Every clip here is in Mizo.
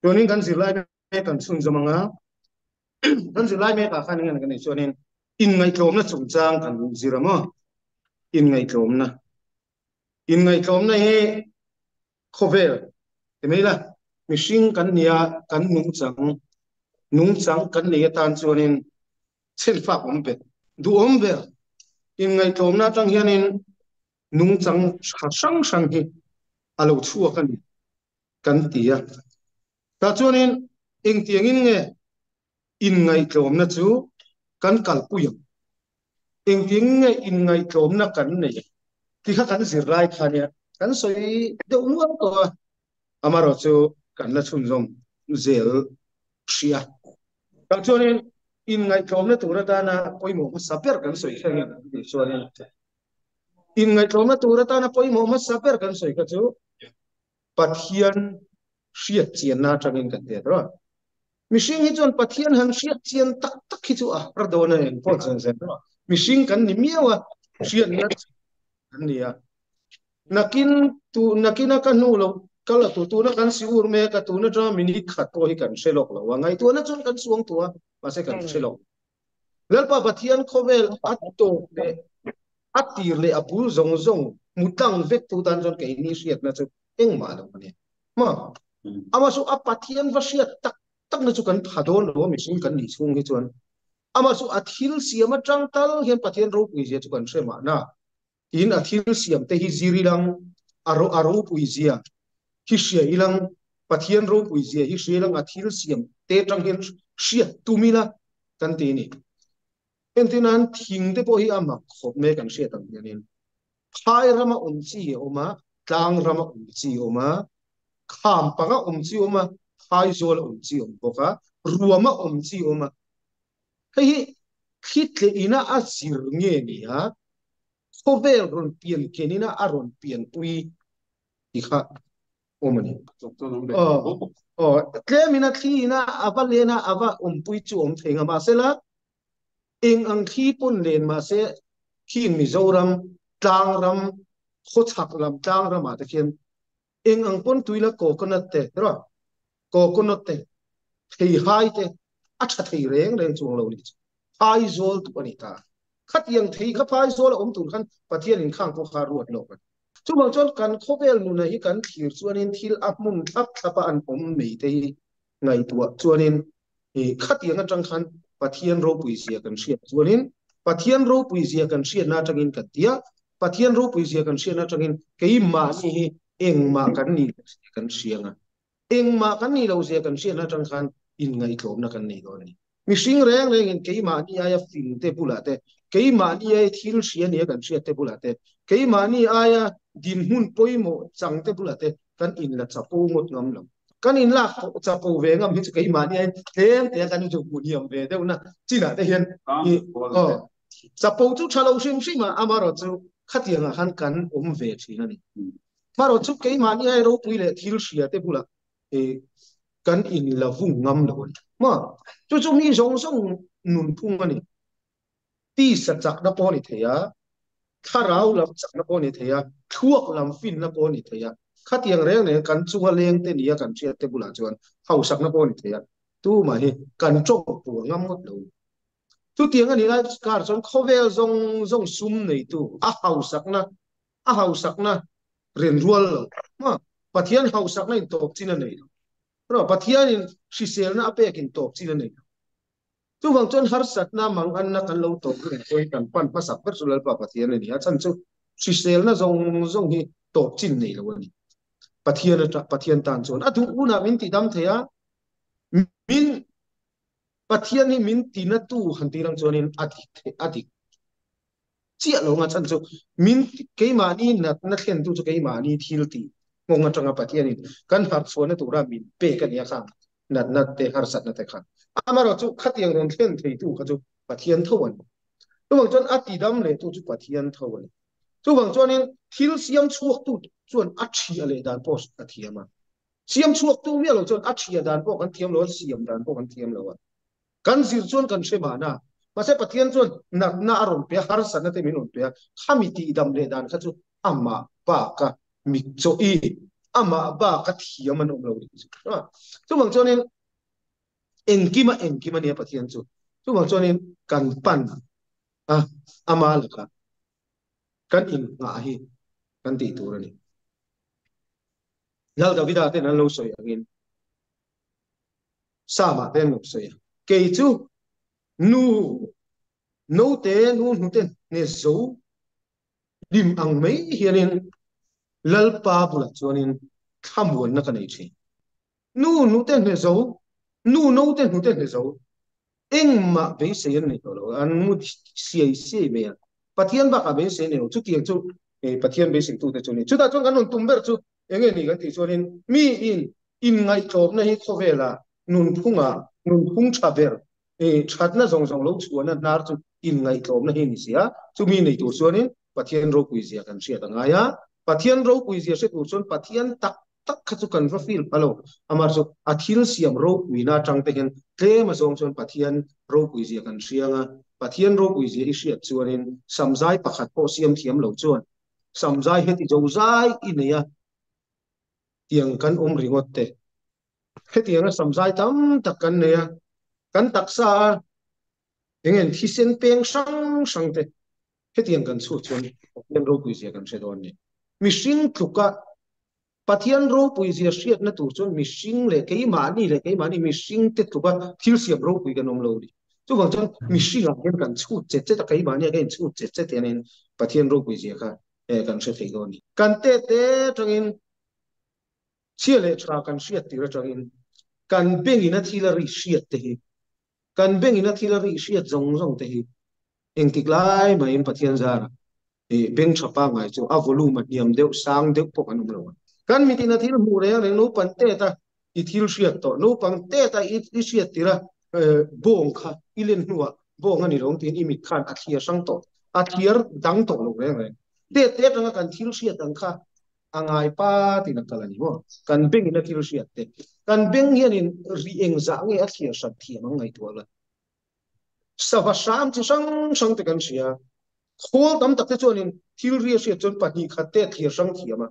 Chuanin kan zirlai mek kan chhunzawm anga kan zirlai mekah khan eng kan nei chuanin inngaihtlawmna chungchang kan zir ang aw. Inngaihtlawmna. Inngaihtlawmna hi khawvel ti mai la mihring kan nia kan nungchang nungchang kan nei atan chuanin chhenfak awm ber duhawm ber inngaihtlawmna atang hianin nungchang tha hrang hrang hi a lo chhuak a ni kan ti a. Tah chuanin engtiangin nge inngaihtlawmna chu kan kalpui ang? Engtiangin nge inngaihtlawmna kan nei ang? Ti kha kan zir lai kha nia kan sawi deuh nual tawh a, amaherawhchu kan la chhunzawm zel hria. Tah chuanin inngaihtlawmna tur atana pawimawh hmasa ber kan sawi kha nge tih chuanin inngaihtlawmna tur atana pawimawh hmasa ber kan sawi kha chu Pathian hriat chianna atangin kan tet rawh. Mihring hi chuan Pathian han hriat chian tak tak hi chu a har dawn a eng pawh chuan zel rawh. Mihring kan ni miau a, hriatna kan ni a. Nakin tu nakina ka hnu lo kal a tu tuna kan si ur mek a tun atanga minute khat pawh hi kan hre lawk lo a, ngaihtuahna chuan kan suang tu a, mahse kan hre lawk. Lalpa Pathian khawvel a tawp leh a tir leh a bul zawng zawng hmu tlang vek tu tan chuan keini hriatna chu engmah lo a ni. Ma, ama chu a Pathian va hriat tak takna chu kan pha dawn lo a mihring kan nih chhung hi chuan. Ama chu a thil siam atang tal hian Pathian ropui zia chu kan hre mahna. Tin a thil siam te hi zir ilang, a a ropui zia hi hria ilang, Pathian ropui zia hi hria ilang a thil siam te atang hian hriat tum ila kan ti a ni. Entirnan thing te pawh hi a mak khawp mai kan hriat ang hianin phai rama awm chi a awm a, tlang rama awm chi a awm a, kham panga awm chi a awm a, phaizawl a awm chi a awm bawk a, ruama awm chi a awm a. Hei hi thli tleh ina a zir nge ni a, khawvel rawn pian ken ina a rawn pianpui tih kha awm a ni. Aw, tlem ina thli ina a va len a, a va awmpui chu awm thei nga mahsela eng ang thli pawn len mahse khing Mizoram tlangram khawchhak lam tlangram ah te khian eng ang pawn tui la coconut te rawh coconut te thei hai te a tha thei reng reng chuang lo ni chu phai zawl tu ani ta khatiang thei kha phai zawl a awm tur khan Pathian in khang pawh kha ruat lawk ani chuvang chuan kan khawvel nuna hi kan thlir chuanin thil a hmun thlap thlap a an awm mai te hi ngaihtuah chuanin khatiang atang khan Pathian ropui zia kan hriat chuanin Pathian ropui zia kan hriatna atangin kan tia Pathian ropui zia kan hriatna atangin keimahni hi engmah kan nih loh zia kan hria ang a, engmah kan nih loh zia kan hriatna atang khan inngaihtlawmna kan nei dawn a ni. Mihring reng rengin keimahni aia fing te bulah te, keimahni aia thil hria nia kan hriat te bulah te, keimahni aia dinhmun pawimawh chang te bulah te kan inla chapo ngawt ngam lo. Kan inlak chapo ve ngam hi chu keimahni aiin tlem te a kan inhmu hniam ve deuhna chinah te hian i aw chapo chu tha lo hrim hrim a, amaherawh chu khatiangah khan kan awm ve thin a ni. Amaherawh chu keimahni ai ropui leh thil hria te bulah kan inla vung ngam lo a ni. Maw? Chu chu mi zawng zawng nunphung a ni. Tisa chakna pawh a ni thei a, thlarau lam chakna pawh a ni thei a, thluak lam finna pawh a ni thei a. Khatiang reng reng kan chunga leng te nia kan hriat te bulah chuan hausakna pawh a ni thei a, tumah hi kan tawng pur ngam ngawt lo. Chutiang a nih lai kar chuan khawvel zawng zawng sum neitu a hausakna a hausakna ren rual lo maw Pathian hausakna in tawp chin a nei lo rawh Pathianin hriselna a pek in tawp chin a nei lo chuvang chuan harsatna manganna kan lo tawp reng pawhin kan pan hmasak ber chu Lalpa Pathian a ni a chhan chu hriselna zawng zawng hi tawp chin nei lo a ni Pathian atang Pathian tan chuan a duh hunah min tihdam thei a min Pathian hi min tina tu han tih lang chuanin a dik theih a dik chiah lo nga chhan chu min keimahni natna thlen tu chu keimahni thil tih nghawng atanga Pathianin kan harh chhuahna tura min pek a nia kha natna te harsatna te kha amaherawh chu khatiang rawn thlen thei tu kha chu Pathian tho a ni chuvang chuan a tidam leh tu chu Pathian tho a ni chuvang chuanin thil siam chhuak tu chuan a thiah leh dan pawh a thiam a Siam chhuak tu miah lo chuan a thiah dan pawh kan thiam lo a, siam dan pawh kan thiam lo a. Kan zir chuan kan hre mahna. Mahse Pathian chuan natna a rawn pe a, harsatna te min rawn pe a, khami tihdam leh dan kha chu amah baka mit chaw i. Amah bak a thiam an awm lo tih chu. Chuvang chuanin engkima engkim a nia Pathian chu. Chuvang chuanin kan pan a, ama lakah kan innghah hi kan tih tur a ni. Lal Davida ten an lo sawi angin Psalm-ah te an lo sawi a, Kei chu nu note nu hnute hne zo lim ang mai hianin Lalpa bulah chuanin thlamuanna ka nei thin. Nu hnute hne zo, nu note hnute hne zo, engmah beisei an nei tawh lo, an mu siai siai mai a. Pathian bakah beisei nei lo, chutiang chu Pathian beiseitute chu a ni. Chutah chuan kan rawn tum ber chu eng nge ni kan tih chuanin miin inngaihtlawmna hi khawvelah nunphungah nunphung tha ber thatna zawng zawng lo chhuahna hnar chu inngaihtlawmna hi a ni si a, chumi nei tur chuanin Pathian ropui zia kan hriat a ngai a, Pathian ropui zia hre tur chuan Pathian tak tak kha chu kan va feel pha lo, amah chu a thil siam ropuina atang te hian tlem a zawng chuan Pathian ropui zia kan hria ang a, Pathian ropui zia i hriat chuanin samzai pakhat pawh siam thiam lo chuan samzai heti zozai i nei a tiang kan awm ringawt te. Hetianga samzai tam tak kan nei a, kan taksa a eng thisen peng hrang hrang te hetiang kan chhut chuan Pathian ropui zia kan hre dawn a ni. Mihring tluka Pathian ropui zia hriatna tur chuan mihring leh keimahni leh keimahni mihring te tluka thil siam ropui kan awm lo a ni. Chuvang chuan mihringah hian kan chhut chet chet a, keimahni ah kan inchhut chet chet hianin Pathian ropui zia kha kan hre thei dawn a ni. Kan te te atangin Chhia leh tha kan hriat tir atangin kan bengin a thil a ri hriat te hi, kan bengin a thil a ri hriat zawng zawng te hi engtik lai mahin Pathian zarah beng tha pangngai chu a volume a hniam deuh, sang deuh pawh kan awm lo ang. Kan mitin a thil hmuh reng reng naupang tet a i thil hriat tawh, naupang tet a i hriat tir a bawng kha i len hnuah bawng a ni lo ang tiin i mit khan a thliar hrang tawh, a thliar dang tawh lo reng reng. Tet te atanga kan thil hriat ang kha a ngai pa tiin a kal a ni maw? Kan bengin a thil hriat te, kan beng hianin ri engzah nge a thliar hran thiam ang ngaihtuah la. Sava hram chi hrang hrang te kan hria. Khawl tam tak te chuanin thil ri a hriat chuan pahnih khat te a thliar hrang thiam a.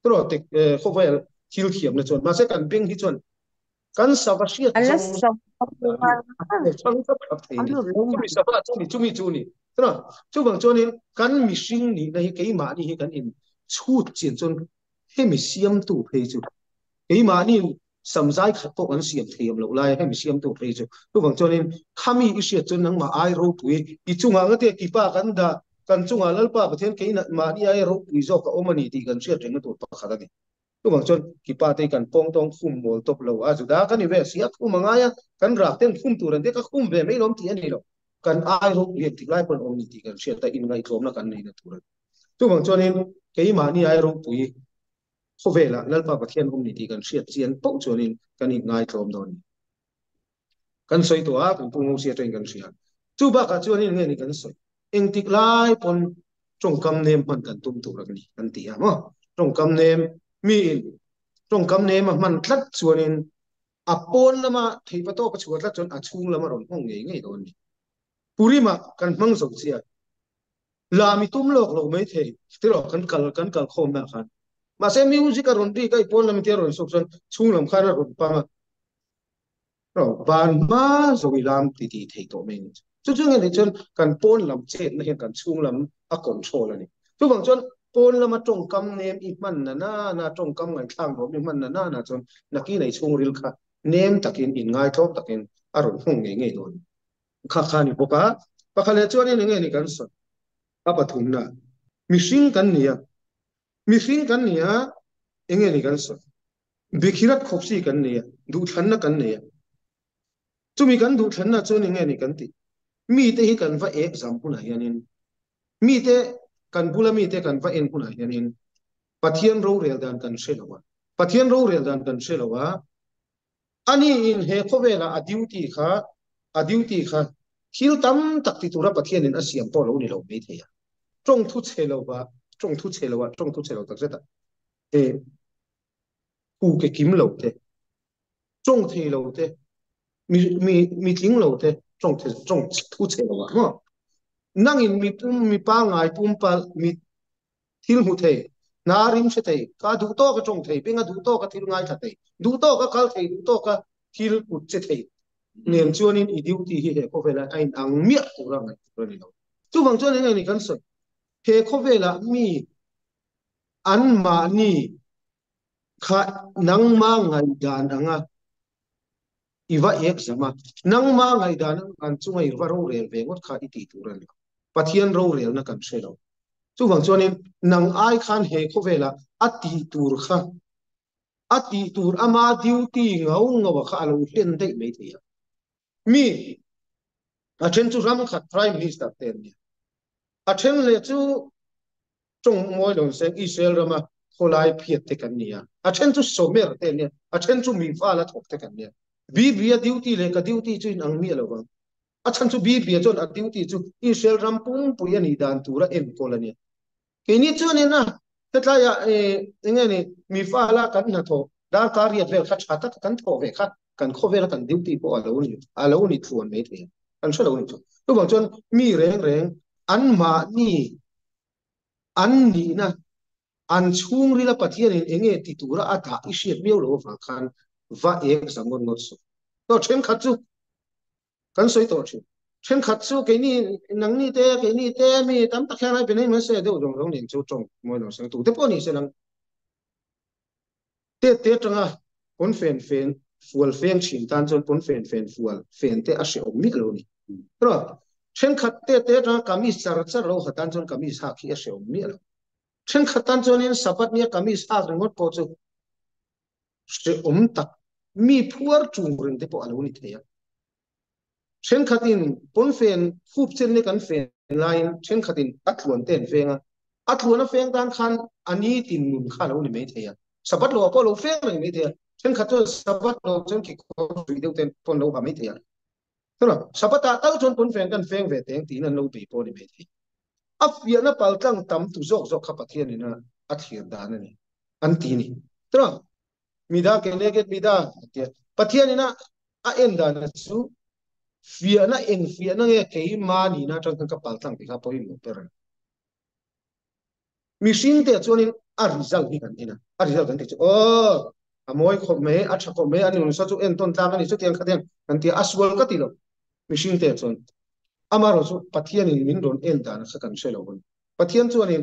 Turaw te khawvel thil thiamna chuan mahse kan beng hi chuan kan sava hriat zawng hrang thlap thlap thei ni. Chumi sava chu ni, chumi chu ni. Tuna chuvang chuanin kan mihring nihna hi keimahni hi kan in chhut chian chuan hemi siamtu phei chu keimahni samzai khat pawh kan siam thei awm loh lai hemi siamtu phei chu chuvang chuanin khami i hriat chuan nangmah ai ropui i chungah nga te kipa kan dah kan chungah Lalpa Pathian keimahni ai ropui zawk a awm a ni tih kan hriat rengna tur pakhat a ni. Chuvang chuan kipa te kan pawng tawng khum mawl tawp lo a, Juda ka ni ve si a, khum a ngai a, kan rak ten khum tur an te ka khum ve mai lawm tih a ni lo. Kan ai ropui engtik lai pawhin awm ni tih kan hriat a, inngaihtlawmna kan neihna tur a ni. Chuvang chuanin keimahni ai ropui khawvelah Lalpa Pathian awm ni tih kan hriat chian poh chuanin kan inngaihtlawm dawn a ni. Kan sawi tawh a, kan pu Mosia atangin kan hria. Chu bakah chuanin nge ni kan sawi? Engtik lai pawn tawngkam nem hman kan tum tur a ni kan ti a maw? Tawngkam nem, miin tawngkam nem a hman tlat chuanin a pawn lama theihpa tawk a chhuah tlat chuan a chhung lama rawn hawng ngei ngei dawn a ni. Purima kan hmang zo chiah. Lam i tum lawk lo mai thei tiraw kan kal kan kal khawm na khan. Mahse music a rawn ri ka i pawn lam te a rawn sawk chuan chhung lam khan a rawn pang a. Ro van hma zawng i lam ti ti thei tawh mai ni. Chu chu nge ni chuan kan pawn lam chetna hian kan chhung lam a control a ni. Chuvang chuan pawn lama tawngkam nem i hman na na na tawngkam ngaihthlak nuam i hman na na na chuan nakin ei chhungril kha nem takin inngaithlawm takin a rawn hung ngei ngei dawn. Kha kha ni bawk a, pakhat leh chuanin enge ni kan sawi? A pathumna, mihring kan ni a, mihring kan ni a, enge ni kan sawi? Bikhirat khawpsi kan nei a, duhthlanna kan nei a. Chumi kan duhthlanna chuan enge ni kan tih? Mite hi kan va ek zam hunah hianin, mite kan bula mite kan va en hunah hianin Pathian rorel dan kan hre lo a, Pathian rorel dan kan hre lo a, Ani in he khawvela a duty kha a duty kha thil tam tak ti tura Pathianin a siam pawh lo ni lo mai thei a. Tawng thu chhe lo va, tawng thu chhe lo a, tawng thu chhe lo tak zet a, e hu ke kim lo te, tawng thei lo te, mi mi mi tling lo te, tawng the tawng thu chhe lo a maw? Nangin mi pum mi pangai pumpa mi thil hmu thei. Hna rim hre thei, ka duh tawk a tawng thei, benga duh tawk a thil ngaithla thei, duh tawk a kal thei, duh tawk a thil kut che thei nen chuanin i duty hi he khawvelah a inang miah tura ngaih tur a ni lo. Chuvang chuan eng nge ni kan sawi? He khawvelah mi anmahni kha nangma ngaihdan anga i va ek zam a, nangma ngaihdan ang an chunga i va rorel ve ngawt kha i tih tur a ni lo. Pathian rorelna kan hre lo. Chuvang chuanin nang ai khan he khawvelah a tih tur kha a tih tur ama duty ngau ngau a kha a lo hlen daih mai thei a. Mi a then chu ram khat Prime Minister te an nia. A then leh chu tawng mawi lo seng Israel rama khawlai phiat te kan nia. A then chu somer te an nia. A then chu mi vala thawk te kan nia. Biblia duty leh ka duty chu inang miah lo vang. A chhan chu Biblia chuan a duty chu Israel ram pumpui a nih dan tura enkawl a nia. Keini chuanin a hetlaiah eng nge ni mi fala kan hnathawh darkar riat vel kha tha taka kan thawh ve kha kan khawvela kan duty pawh a lo ni a lo ni tluan mai thei a, kan hre lo ni chu. Chuvang chuan mi reng reng anmahni an nihna an chhungrila Pathianin eng nge ti tura a dah i hriat miau lo avang khan va ek za ngawt ngawt suh. Thenkhat chu kan sawi tawh thin. Thenkhat chu keini nangni te keini te mi tam tak hian ai pe nei mai se deuh zawng zawng nen chu tawng mawi lo seng tu te pawh ni se lang te te atanga pawn fen fen fual feng thin tan chuan pawn fen fen fual fen te a hre awm miah lo ni. Ro thenkhat te te atanga kamis char char lo ha tan chuan kamis hak hi a hre awm miah lo. Thenkhat tan chuanin sabat nia kamis hak ringawt pawh chu hrehawm tak mi phuar chung reng te pawh a lo ni thei a. Thenkhatin pawnfen khup chen leh kan fen laiin thenkhatin a tluan te an feng a, a tluan a feng tan khan a ni tin nun kha a lo ni mai thei a. Sabbath lo ah pawh a lo feng reng mai thei a, thenkhat chuan Sabbath lo chuan kekawr zui deuh ten pawn lo ha mai thei a. Chuan Sabbath ah tal chuan pawnfen kan feng ve teng tiin an lo bei pawh a ni mai thei. A fiahna paltlang tam tu zawk zawk kha Pathianin a thlir dan a ni an ti ni. Chuan mida ke le ke mida an ti a. Pathianin a en dan chu fiahna eng fiahna nge keimah nihna atang khan ka paltlang tih kha pawimawh ber a ni. Mihring te chuanin a result hi kan en a, a result kan tih chu aw a mawi khawp mai, a tha khawp mai, a nunsa chu entawn tlak a ni chutiang khatiang kan ti a, a sual ka ti lo mihring te chuan. Amaherawh chu Pathianin min rawn en dan kha kan hre lo a ni. Pathian chuanin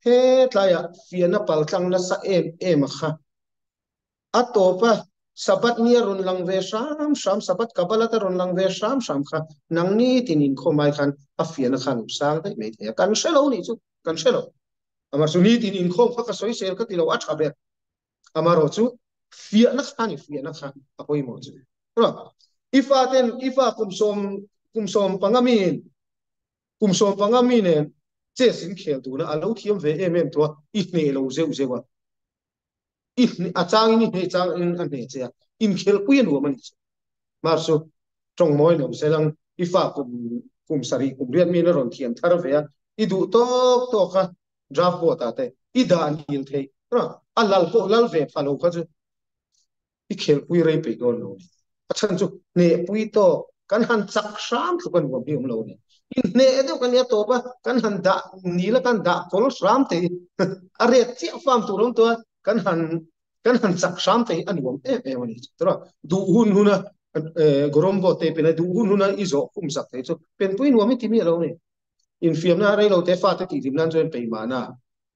hetlaiah fiahna paltlang nasa em em a kha A tawp a, Sabbath ni a rawn lang ve hram hram, Sabbath Kabbalat a rawn lang ve hram hram kha nangni tin inkhawm ai khan a fiahna khan a sang daih mai thei a, kan hre lo nih chu, kan hre lo. Amah chu nitin inkhawm kha ka sawisel ka ti lo, a tha ber. Amaherawh chu fiahna kha a ni, fiahna kha a pawimawh chu. I faten, i fa kum sawm, kum 15 miin kum 15 mi nen chess in khel dun a, a lo thiam ve em em tawh a, i hneh lo zeuh zeuh a. I a changin i hneh changin a hneh che a, inkhelpui a nuam a nih chu. Mar chu tawng mawi lo selang i fa kum kum sarih kum riat miin a rawn thiam thar ve a, i duh tawk tawk a draft board ah te i dah nil theih a lal pawh lal ve pha lo kha chu i khelpui rei peih dawn lo a ni. A chhan chu hnehpui tawk kan han chak hram tluk a nuam hi awm lo a ni. Inhneh deuh kan nia tawp a, kan han dah nil a kan dah kawl hram te hi a ret chiah fam tur awm tawh a, kan han kan han chak hram te hi a nuam em em a ni. Chuan duh hun huna Gorombo te pen a duh hun huna i zawh khum zak te chu penpui nuam i ti miah lo a ni. Infiamna rei lo te fate tihhlim nan chuan peimahna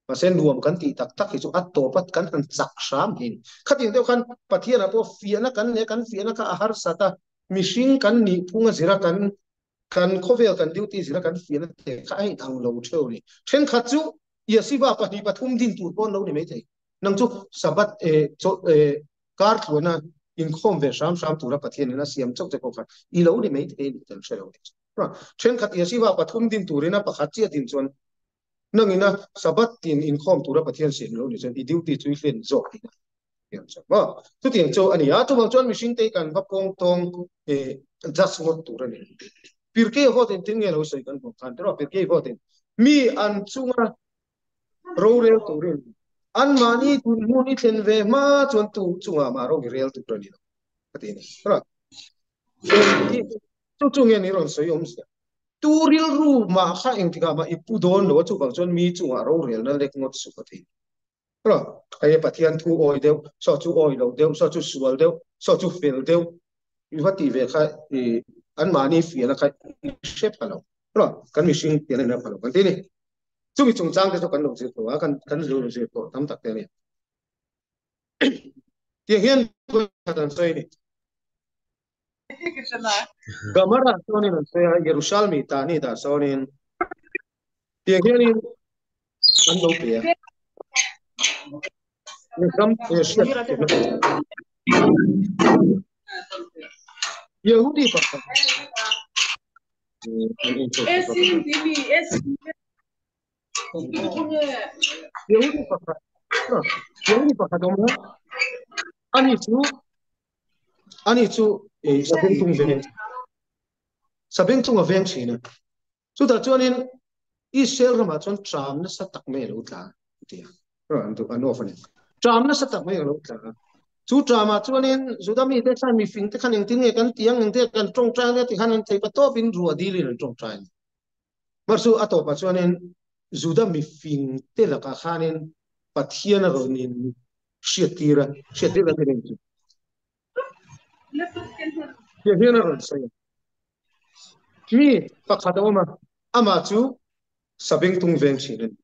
Mahse nuam kan tih tak tak hi chu a tawp a kan han chak hram hi a ni. Khatiang deuh khan Pathianah pawh fiahna kan nei a, kan fiahna kha a harsat a, mihring kan nih phung a zir a, kan kan khawvel kan duty zir a kan fiahna te kha a inang lo theuh a ni. Thenkhat chu Yeshiva pahnih pathum din tur pawh an lo ni maithei. Nang chu Sabbath kar tluana inkhawm ve hram hram tura Pathianin a siam chauh che pawh kha i lo ni maithei a ni kan hre lo a ni. Thenkhat Yeshiva pathum din turin a pakhat chiah din chuan Nangina Sabbath tin inkhawm tura Pathian siam lo ni chuan i duty chu i hlen zawk tihna tiang chuan maw? Chutiang chu a ni a, chuvang chuan mihring te hi kan va pawng tawng just ngawt tur a ni. Pirkei vote in tin nge lo sawi kan hmuh khan tiraw Pirkei vote in mi an chunga rorel turin anmahni dinhmun i thlen ve hma chuan tu chungah mah ro i rel tur a ni lo ka ti a ni. Chu chu nge ni rawn sawi awmzia? Tu rilru mah kha engtikah mah i pu dawn lo a, chuvang chuan mi chungah rorelna lek ngawt suh ka thei. Ro hei Pathian thu awi deuh, saw chu awi lo deuh, saw chu sual deuh, saw chu fel deuh i va tih ve kha i anmahni fiahna kha i hre pha lo. Ro kan mihring pian a inrem pha lo kan ti a ni. Chumi chungchang te chu kan lo zir tawh a, kan kan lo zir tawh tam tak te a ni. Tiang hian khat an sawi a ni. Gamara chuanin an sawi a, Yerushalmi Tani dah sawnin tiang hianin an lo pe a. Ram hriat Yehudi pakhat Yehudi pakhat Yehudi pakhat awm a, ani chu Ani chu sabengtung veng sabengtung a veng thin a. Chutah chuanin Israel ramah chuan ṭam nasa tak mai a lo tla a ti a. An duh an off a ni. Ṭam nasa tak mai a lo tla a. Chu ṭamah chuanin Juda mite khan mifing te khan engtin nge kan ti ang, engtin nge kan ṭawngṭai ang ti khan an thei pa tawpin ruah dilin an ṭawngṭai a ni. Mahse a tawpah chuanin Juda mifing te lakah khanin Pathian a rawn in hriattir a, hriattir kan ti reng chu. Tiang hian a rawn sawi a. Mi pakhat a awm a, amah chu sabengtung veng thin a ni.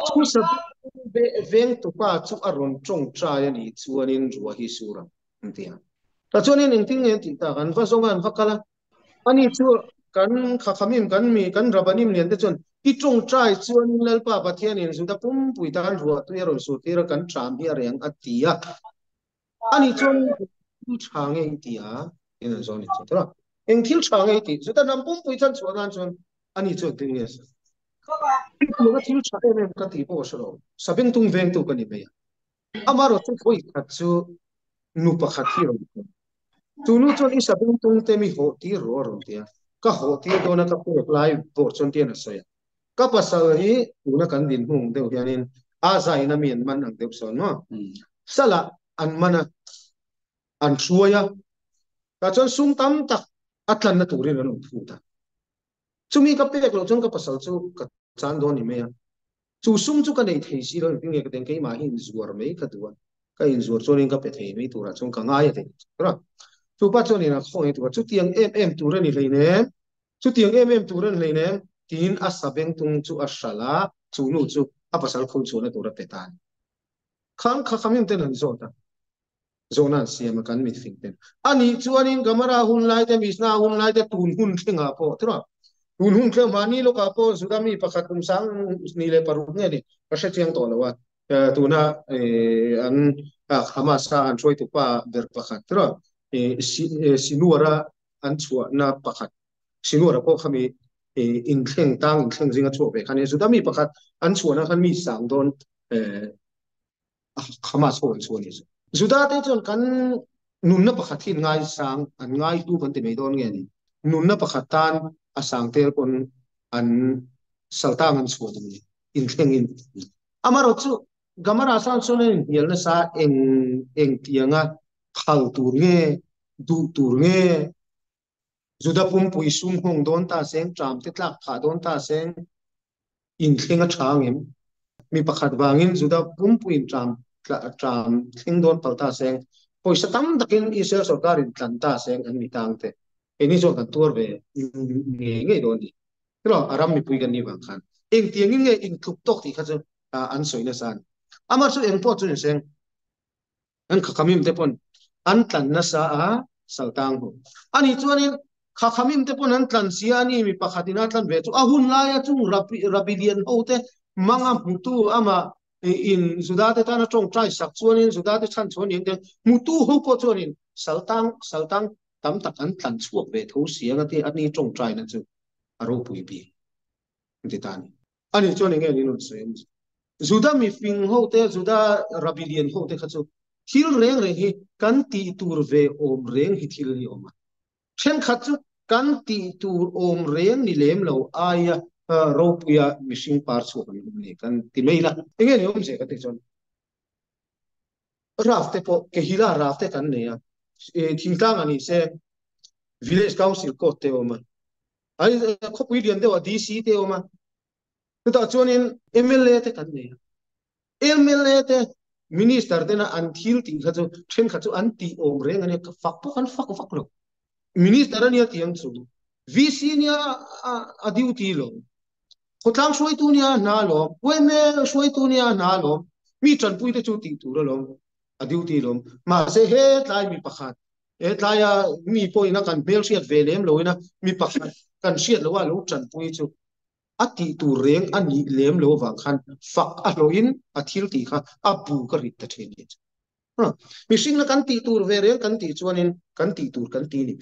Chu sabengtung vengtupa chu a rawn tawngtai a nih chuanin ruah hi sur ang an ti a. Tichuanin engtin nge an tih tak? An va zawng a, an va kal a. Ani chu kan khakhamim, kan mi, kan rabanim lian te chuan i tawngtai chuanin Lalpa Pathianin Juda pumpui tan ruahtui a rawn sur tir a, kan ṭam hi a reng a ti a. Ani chuan thil ṭha nge i ti a? Tiin an zawh a ni chu. Tura, eng thil ṭha nge i tih? Juda hnam pumpui chan chhuah nan chuan ani chuan tin nge a sawi? Hetianga thil ṭha em em ka tih pawh a hre lo, sabengtung vengtu ka ni mai a. Amaherawh chu vawi khat chu nu pakhat hi a rawn kal. Chu nu chuan i sabengtung te mi hawh tir rawh a rawn ti a. Ka hawh tir dawn a ka pek lai bawr chuan tian a sawi a. Ka pasal hi tuna kan dinhmung deuh hianin a zaina mi an man ang deuh sawn maw? Salah an man a, an hruai a, tah chuan sum tam tak a tlanna turin an rawn phut a. Chumi ka pek loh chuan ka pasal chu ka chan dawn ni mai a. Chu sum chu ka nei thei si lo, engtin nge ka teng keimah hi inzuar mai ka duh a, ka inzuar chuanin ka pe thei mai turah chuan ka ngai a thei a. Chu pa chuan inah khawngaih tur a, chutiang em em tur a ni hleinem, chutiang em em tur a ni hleinem tiin a sabengtung chu a hralh a, chu nu chu a pasal khawi chhuahna tur a pe ta a ni. Khan kha kha mim ten an zawt a, zawhna an siam a kan mitfing ten. A nih chuanin Gamara hun lai te, Mishnah hun lai te tun hun thlengah pawh tura tun hun thleng mahni lawkah pawh Juda mi pakhat kum sang ni leh paruk nge ni ka hre chiang tawh lo a, tuna an Hamas a an hruaitu pa ber pakhat tura Sinuara an chhuahna pakhat Sinuara pawh khami inthleng tang inthleng zinga chhuak ve kha nia Juda mi pakhat an chhuahna khan mi sang dawn Hamas ho an chhuah a ni chu. Juda te chuan kan nunna pakhat hi an ngaisang, an ngaihlu kan ti mai dawn nge ni? Nunna pakhat tan a sang tel pawn an saltang an chhuah duh ni, inthlengin. Amaherawh chu Gamara sang chuan an inhnial nasa eng eng tianga phal tur nge, duh tur nge, Juda pumpui sum nghawng dawn ta seng, ṭam te tlak phah dawn ta seng, Inthleng a tha angem? Mi pakhat vangin Juda pumpuiin ṭam ṭam thleng dawn palh ta seng, pawisa tam takin Israel sorkarin tlan ta seng an ni tang te. Keini chuan kan tuar ve ngei ngei dawn ni. Tiraw, a ram mipui kan nih vang khan engtiangin nge intluk tawk tih kha chu an sawi nasa a ni. Amah chu engpawh chu ni seng. An khakhamim te pawn an tlan nasa a saltang ho. Ani chuanin khakhamim te pawn an tlan sia ani mi pakhat in a tlan ve chu a hun laia chung rabi lian ho te manga hmutu ama in Juda te tana tawngtai sak chuanin Juda te chhan chuan in te hmutu ho pawh chuanin saltang saltang tam tak an tlan chhuak ve tho sia nga ti ani tawngtai na chu a ropui bik an ti ta a ni. Ani chuan enge an rawn sawi a ni? Juda mifing ho te, Juda rabbi lian ho te kha chu thil reng reng hi kan tih tur ve awm reng hi thil hi awm a. Thenkhat chu kan tih tur awm reng ni lem lo aia ropuia mihring par chhuak an awm a ni kan ti mai la. Enge ni awmzia ka tih chuan Raf te pawh Kehila raf te kan nei a, thingtlang a ni se Village Council Court te awm a. Ai khawpui lian deuh ah DC te awm a, chutah chuanin mla te kan nei a. MLA te minister tena an thil tih kha chu thenkhat chu an tih awm reng ania fak pawh kan fak vak lo. Minister ania tiang chu VC nia a duty lo. Khawtlang hruaitu nia hna lawm, yma hruaitu nia hna lawm, mi tanpui te chu tih tur alawm, a duty lawm. Mahse hetlai mi pakhat, hetlaia mi pawhin a kan hmelhriat ve lem loin a mi pakhat kan hriat loh a lo tanpui chu a tih tur reng a nih lem lo avang khan fak a hlawhin a thil tih kha a bu ka rit ta thin ni. Mihring na kan tih tur ve reng kan tih chuanin kan tih tur kan ti ni.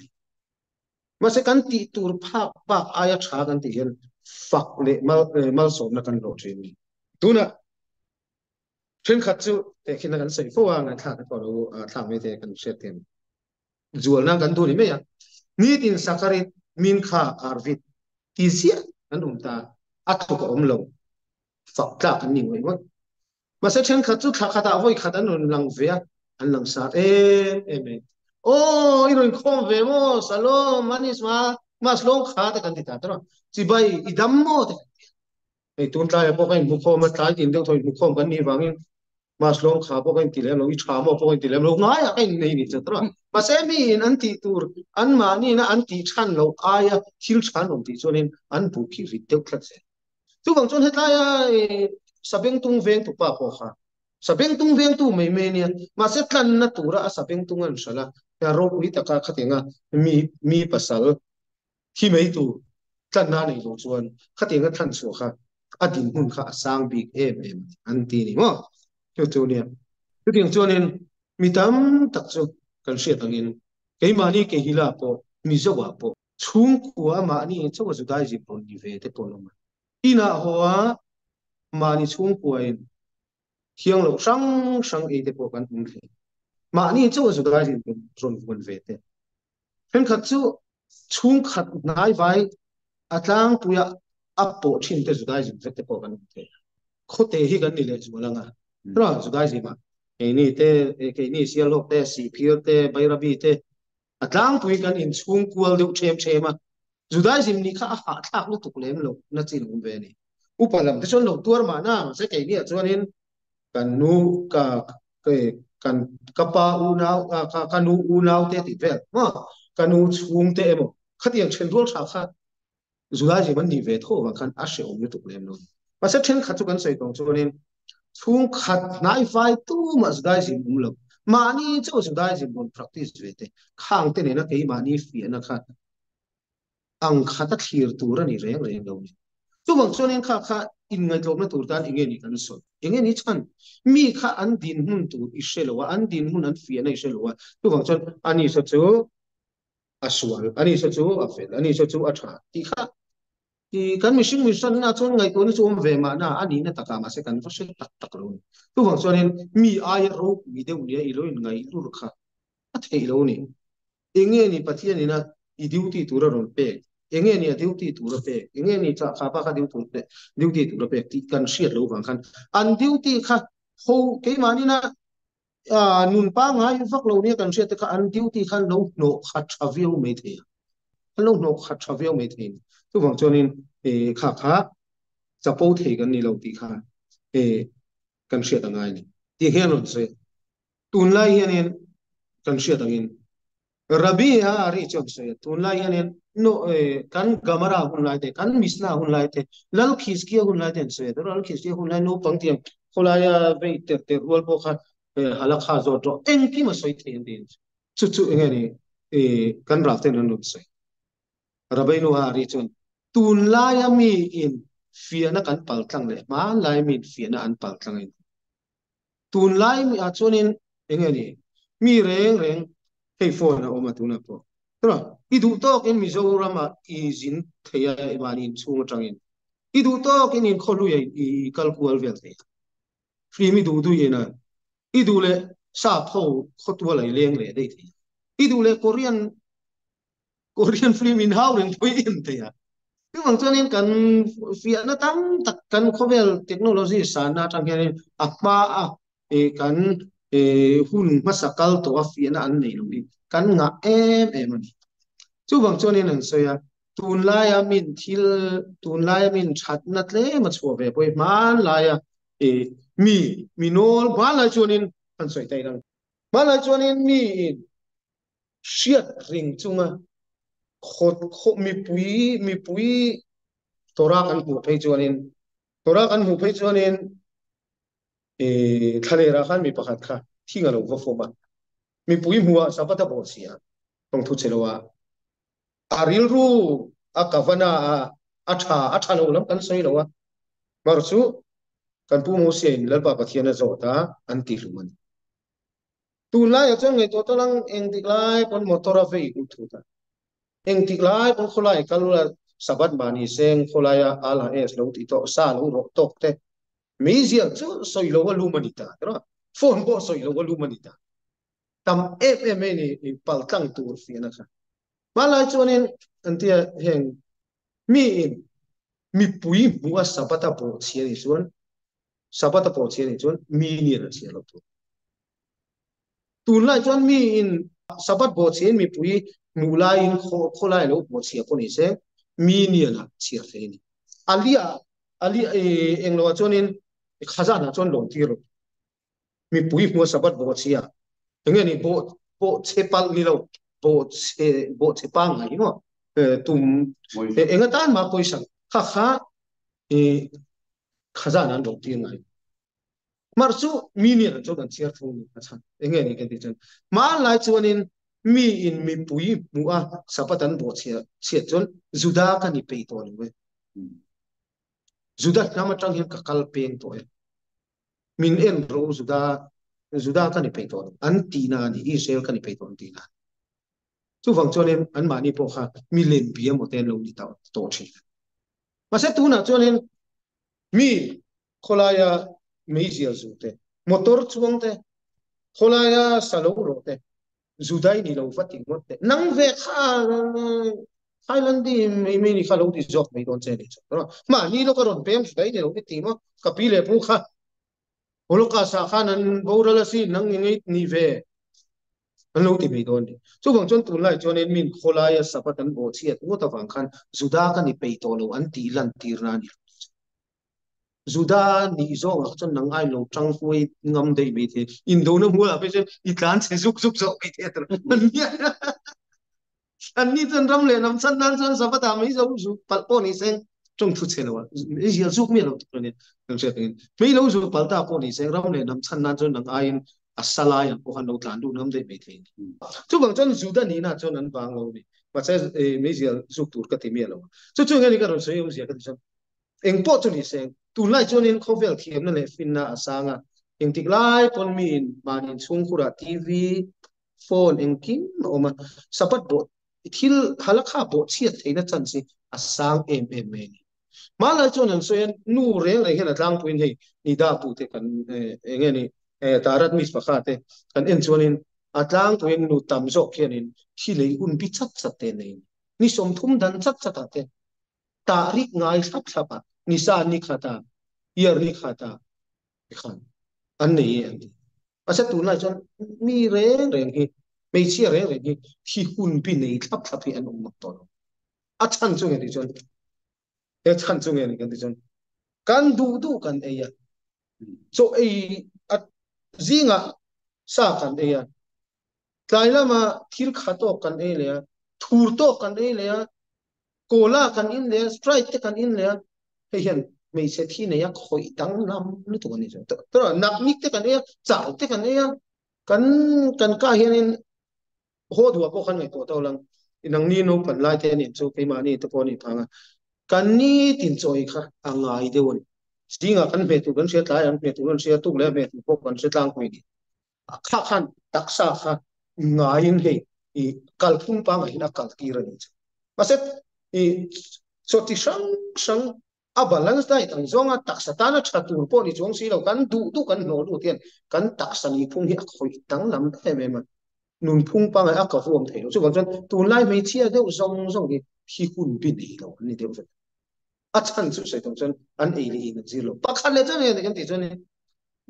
Mahse kan tih tur phak bak aia tha kan tih hian fak leh mal malsawmna kan hlawh thin ni. Tunah thenkhat chu tehkhinna kan sawi fo a, ngaihthlak te pawh lo thlak mai te kan hriat thiam. Zualna kan duh ni mai a, nitin sakarit min kha arvit ti ziah an awm ta, a thawk a awm lo, fak tlak an ni ngawih ngawih. Mahse thenkhat chu thla khatah vawi khat an rawn lang ve a, an lang sar em em mai. Aw, i rawn khawm ve maw, Salom, Manis ma, Mas lawng kha te kan ti ta tawh a, chibai i dam maw te kan ti a. Hei tun tlaiah pawh ka inhmukhawm a, tlai tin deuh thaw inhmukhawm kan nih vangin Mas lawng kha pawh ka inti lem lo, i tha maw pawh ka inti lem lo, ngaiah ka innei ni chat rawh. Mahse miin an tih tur anmahniina an tih than loh aia thil tha an awm tih chuanin an buh khi rit deuh tlat zel. Chuvang chuan hetlaia sabengtung vengtu pa pawh kha sabengtung vengtu mai mai ania, mahse tlanna tura a sabengtung an hralh a, ropui taka khatianga mi mi pasal thi mai tur tlanna a neih loh chuan khatianga thlan chhuah kha a dinhmun kha a sang bik em em an ti a ni maw? Chu chu nia. Chutiang chuanin mi tam tak chu kan hriat angin keimahni Kehila pawh Mizoah pawh chhungkua mahni chauh a Judaism rawn ni ve te pawh an awm a. Inah haw a mahni chhungkuain thiang loh hrang hrang ei te pawh kan awm thei. Mahni chauh a Judaism rawn vuan ve te. Thenkhat chu chhungkhat hnaivai a tlangpuia a pawh thin te Judaism vek te pawh kan awm thei a. Khawte hi kan ni lehzual ang a. Tura Judaism ah keini te, keini Sialhawk te, Sihphir te, Bairabi te a tlangpui kan inchhung kual deuh them them a. Judaism nih kha a hahthlak lutuk lem lo na chin awm ve a ni. Upa lam te chuan lo tuar mahna mahse keini ah chuanin kan nu ka kan ka pa unau ka ka nu unau te tih vel maw ka nu chhung te emaw khatiang then rual tha kha Judaism an nih ve tho avang khan a hrehawm lutuk lem lo. Mahse thenkhat chu kan sawi tawng chuanin chhungkhat hnaifai tumah Judaism awm lo. Mahni chauh Judaism rawn practice ve te khang te nena keimahni fiahna kha ang khat a thlir tur a ni reng reng lo ni. Chuvang chuanin kha kha inngaihtlawmna tur tan enge ni kan sawi? Enge ni chhan? Mi kha an dinhmun tur i hre lo a, an dinhmun an fiahna i hre lo a. Chuvang chuan ani saw chu a sual, ani saw chu a fel, ani saw chu a tha tih kha i kan mihring mihranna chuan ngaihtuahna chu awm ve mahna a nihna takah mahse kan va hre tak tak lo a ni. Chuvang chuanin mi aia ropui deuh nia i lo inngaih lur kha a theih lo a ni. Enge ni Pathian ina i duty tur a rawn pek? Enge ni a duty tur a pek? Enge ni chah kha pa kha duty tur a pek tih kan hriat loh vang khan an duty kha ho keimahni-na nun pangngai vak lo nia kan hriat te kha an duty kha an lo hnawh khat tha viau mai thei a, an lo hnawh khat tha viau mai thei a ni. Chuvang chuanin kha kha chapo thei kan ni lo tih kha kan hriat a ngai a ni. Tih hian rawn sawi a. Tunlai hianin kan hriat angin Rabbi a ri chuan sawi a, tunlai hianin no kan Gamara hun lai te, kan Mishnah hun lai te, Lal Khizkia hun lai te an sawi a, Lal Khizkia hun lai naupang tiang khawlaia vei ter ter rual pawh kha halakha zawt rawh engkim a sawi thei an ti. Chu chu enge ni kan ral ten an rawn sawi. Rabbeinu a ri chuan tunlaia mi in fiahna kan paltlang leh hmanlai mi in fiahna an paltlang in Tunlai mi ah chuanin eng nge ni mi reng reng hei phone a awm a tunah pawh tura i duh tawkin Mizoram ah i zin thei a i mahni inchhung atangin i duh tawkin in khawhlui ah i kal kual vel thei a film i duh duh in a i duh leh sap ho khawtual ah i leng leh daih thei a i duh leh Korean Korean film in hau reng pawh i en thei a. Chuvang chuanin kan fiahna tam tak kan khawvel technology sanna atang hianin a hma a kan hun hmasa kal tawh a fiahna an nei lo hi kan ngah em em a ni. Chuvang chuanin an sawi a, tunlaia min thil tunlaia min thatna tlem a chhuah ve pawh hi hmanlaia. Mi mi nawl hmanlai chuanin an sawi ta inang. Hmanlai chuanin mi in hriat ring chunga khawt khaw mipui mipui Torah kan hmuh phei chuanin Torah kan hmuh phei chuanin i thlalera khan mi pakhat kha thing a lo va fawm a. Mipui hmuhah Sabbath a bawh si a, tawngthu che lo a. A rilru a kavana a a tha a tha lo lam kan sawi lo a. Mar chu kan Pu Mosia in Lalpa Pathian a zawt a, an ti hlum a ni. Tunlai ah chuan ngaihtuah tawl ang engtik lai pawn motor a vei hut hut a. Engtik lai pawn khawlai kal a Sabbath mahni seng khawlai a al ha es lo tih tawh sa lo rawh tawk te meizial chu sawi lo a lum a ni ta rawh phone pawh sawi lo a lum a ni ta. Tam em em mai ni i pal tlang tur fiahna kha. Hmanlai chuanin an tia heng mi in mipui hmuh a Sabbath a bawh chhia ni chuan Sabbath a pawh chhia ni chuan mi nian a chhia lo tur. Tunlai chuan mi in Sabbath bawh chhia in mipui hmuh laiin khawlai lo bawh chhia pawh ni se mi nian a chhia thei a ni. Alia alia englo ah chuanin khazan ah chuan lawm tir lo. Mipui hmua Sabbath bawh chhia enge ni bawh bawh chhe palh ni lo bawh chhe bawh chhe pangngai maw tum enga tan mah pawisa kha kha i khazan an ro tir ngai mar chu mi ni an chu kan chhiar thung ni a chhan enge ni kan ti chuan hmanlai chuanin mi in mipui hmuh a Sabbath an bawh chhia chhiat chuan Juda ka ni peih tawh lo e Juda hnam atang hian ka kal peng tawh e min en ro Juda Juda ka ni peih tawh lo an ti na ani Israel ka ni peih tawh an ti na chuvang chuanin an mahni pawh kha mi lem bia maw te an lo ni tawh thin mahse tunah chuanin mi khawlaia meizial zu te motor chuang te khawlaia salo rawh te Judai ni lo va ti ngawt teh. Nang ve kha Thailand i mi mi ni kha lo ti zawk mai dawn che ni chu. Mahni lo ka rawn pem Judai ni lo ti ti maw? Ka pi leh pu kha Holocaust ah khan an boral a si nang i ngei ni ve an lo ti mai dawn ni. Chuvang chuan tunlai chuanin min khawlaia Sabbath an bawh chhiat ngawt avang khan Juda ka ni peih tawh lo an tih lantir na a ni lo. Juda nih zawngah chuan nang ai lo tang huai ngam daih mai thei. Indona hmualah phei chuan i tlan chhe zuk zuk zawk mai thei a tir. An ni chuan ram leh hnam chhan nan chuan Sabbath ah mai zo zuk palh pawh ni seng tawng thu chhe lo a zial zuk miah lo tur a ni. Kan hriat angin mai lo zuk palh ta pawh ni seng ram leh hnam chhan nan chuan nang aiin a sa lai ang pawh khan lo tlan duh ngam daih mai thei. Chuvang chuan Juda nihna chuan an vang lo a ni. Mahse meizial zuk tur ka ti miah lo a. Chu chu enge ni ka rawn sawi awmzia ka ti chuan Eng pawh chu ni se, tunlai chuanin khawvel thiamna leh finna a sang a, engtik lai pawn miin mahni chhungkhurah TV, phone engkim a awm a, Sabbath bawh thil halakha bawh chhiat theihna chance hi a sang em em mai a ni. Hmanlai chuan an sawi a, nu reng reng hian a tlangpuiin hei nida tute kan eng nge ni Tarat Mishpacha te kan en chuanin a tlangpuiin nu tam zawk hianin thi lei hun bi chat chat te nei a ni. Ni 30 dan chat chat ah te tah rik ngai thlap thlap a nisa ni khat a year ni khat a khan an nei e an ti asa tunlai chuan mi reng reng hi hmeichhia reng reng hi thi hun bi nei thlap thlap hi an awm mak tawh lo a chhan chu nge ti chuan he chhan chu nge ni kan ti chuan kan duh duh kan ei a chaw ei a zinga sa kan ei a tlai lama thil kha tawk kan ei leh a thur tawk kan ei leh a Cola kan in leh a, Sprite te kan in leh a, hei hian hmeichhe thi nei a khawih danglam lutuk a ni chuan. Tawh naknik te kan ei a, chau te kan ei a, kan kan kah hianin haw duah pawh khan ngaihtuah tawh lang. Nangni naupang lai te anih chu keimahni te pawh a nih phang a, kan nitin chaw ei kha a ngai deuh a ni. Zingah kan hmeh tur kan hria, tlaiah an hmeh tur kan hria, tuk leh a hmeh tur pawh kan hre tlangpui a ni. Kha khan taksa kha ngaiin hei i kalphung pangaiin a kal tir a ni chu. Mahse i chaw ti hrang hrang a balance diet ang zawnga taksa tana tha tur pawh ni chuang si lo kan duh duh kan hlawh lut hian kan taksa nihphung hi a khawih danglam em em a. Nunphung pangai a ka huam thei lo. Chuvang chuan tunlai hmeichhia deuh zawng zawng hi hi hun bi nei lo an ni deuh vek. A chhan chu sawi tawh chuan an ei leh in an zir lo. Pakhat leh chuan eng kan tih chuan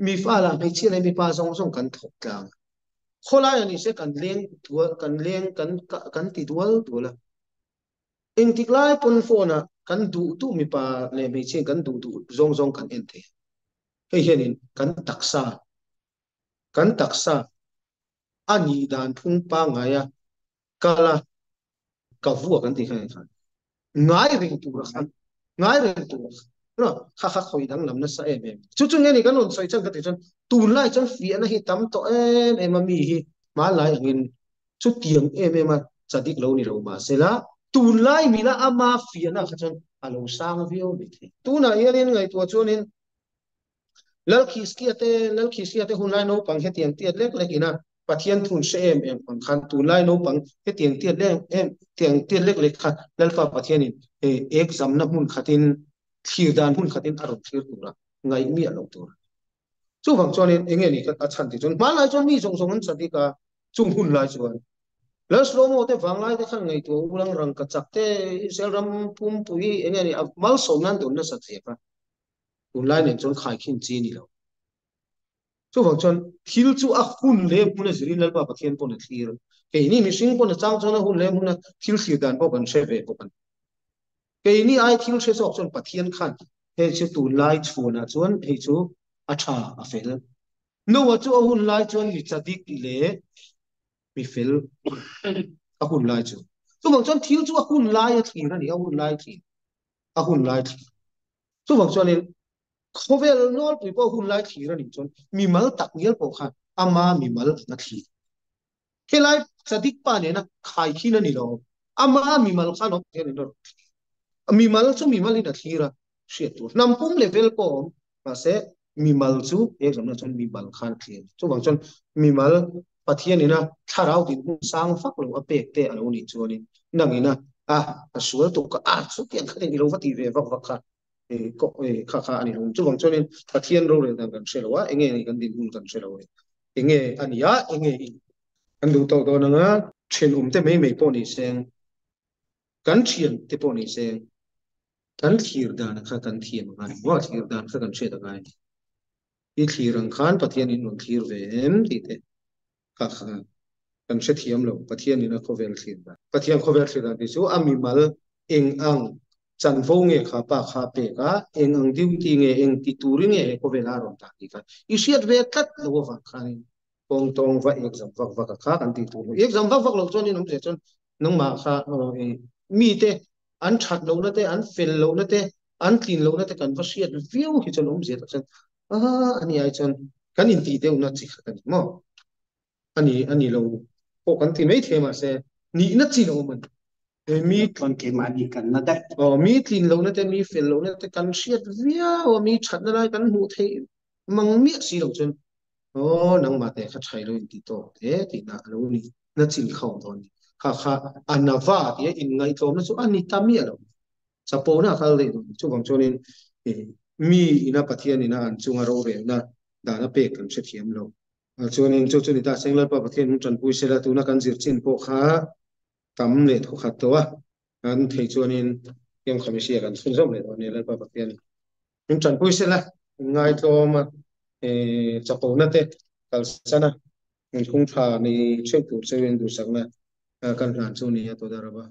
mi fa lah hmeichhia leh mipa zawng zawng kan thawk tlang a. Khawlai a ni se kan leng dual kan leng kan kan ti dual dual a. Engtik lai pawn phone ah kan duh duh mipa leh hmeichhia kan duh duh zawng zawng kan en thei a. Hei hianin kan taksa, kan taksa a nih dan phung pangngaia kal a, ka vua kan tih kha ni khan ngai reng tur a khan ngai reng tur a khan kha kha khawi danglam nasa em em. Chu chu nge ni kan rawn sawi chan ka tih chuan tunlai chuan fiahna hi tam tawh em em a mi hi hmanlai angin chutiang em em a chadik lo ni lo mahsela tunlai mila ama fiahna kha chuan a lo sang viau mai thei. Tunah hianin ngaihtuah chuanin Lalkhiskia te Lalkhiskia te hunlai naupang hetiang tiat lek lek ina Pathian thun hre em em ang khan tunlai naupang hetiang tiat lek em tiang tiat lek lek kha Lalpa Pathianin ek zamna hmun khatin thlir dan hmun khatin a rawn thlir tura ngaih miah lo tur. Chuvang chuanin enge ni a chhan tih chuan hmanlai chuan mi zawng zawng an sa bik a, chung hun lai chuan Lalslomo te vanglai te khan ngaihtuah ulang rangka chak te Israel ram pumpui enge ni a malsawm nan dawn nasa zia kha tunlai nen chuan khaikhin chi ni lo. Chuvang chuan thil chu a hun leh hmun a zirin Lalpa Pathian pawn a thlir. Keini mihring pawn a chang chuan a hun leh hmun a thil thlir dan pawh kan hre ve bawk a ni. Keini ai thil hre zawk chuan Pathian khan hei chu tunlai chhuanah chuan hei chu a tha a fel. Noah chu a hun lai chuan mi chadik leh mi fel a hun lai chu. Chuvang chuan thil chu a hun lai a thlir a ni, a hun lai thlir, a hun lai thlir. Chuvang chuanin khawvel nawlpui pawh hun lai thlir a nih chuan mimal tak ngial pawh khan ama mimal a thlir. Helai Sadik pa nena khaikhin a ni lo. Ama mimal khan awm hian in a rawn thlir. Mimal chu mimal in a thlir a, hriat tur. Hnam pum level pawh a awm, mahse mimal chu he zamna chuan mimal khan a thlir. Chuvang chuan mimal Pathian ina thlarau dinhmun sang vak lo a pek te a lo nih chuanin nangina a a sual tuk kha a chutiang khatin i lo va ti ve vak vak kha kha kha a ni lo. Chuvang chuanin Pathian rorel dan kan hre lo a, enge ni kan dinhmun kan hre lo a ni. Enge a nia, enge i kan duh tawk dawn anga thenawm te mai mai pawh ni seng, kan thian te pawh ni seng, kan thlir dan kha kan thiam a ngai maw, thlir dan kha kan hriat a ngai. I thlir ang khan Pathian in rawn thlir ve em tih te kha kha kan hrethiam lo, Pathian in a khawvel thlir dan. Pathian khawvel thlir dan tih chu a mimal eng ang chanvo nge kha pa kha pek a, eng ang duty nge, eng ti turin nge he khawvel a rawn dah tih kha i hriat ve tlat lo avang khanin kawng tawng va exam vak vak a kha kan tih tur lo. Exam vak vak lo chuan in awmzia chuan nangmah kha mite an that lohna te, an fel lohna te, an tlin lohna te kan va hriat viau hi chuan awmzia tak chuan a ani ai chuan kan intih deuhna chi khat a ni maw? Ani ani lo pawh kan ti mai thei mahse nihna chin a awm a ni. Mi chuan keimahni kan na daih. Aw, mi tlin lohna te, mi fel lohna te kan hriat viau a, mi thatna lai kan hmuh theih mang miah si lo chuan aw nangmah te kha thai lo intih tawk te tihna a lo ni na chin kha awm dawn a ni. Kha kha a na va tia inngaihtlawmna chu a ni ta miah lo. Chapona a kal daih dawn. Chuvang chuanin mi ina Pathian ina an chunga rorelna dan a pek kan hrethiam lo. Chuanin chu chu ni ta Seng Lalpa Pathian hun tanpui sela tuna kan zir chin pawh kha tam leh thawkhat tawh a, kan thei chuanin Kiam Khamisia kan chhunzawm leh dawn a ni Lalpa Pathian hun tanpui sela ngaitlawm a chapona te kalsan a nunphung tha nei theuh tur cheuhin duhsakna kan hlan chu ni a tawh daraba.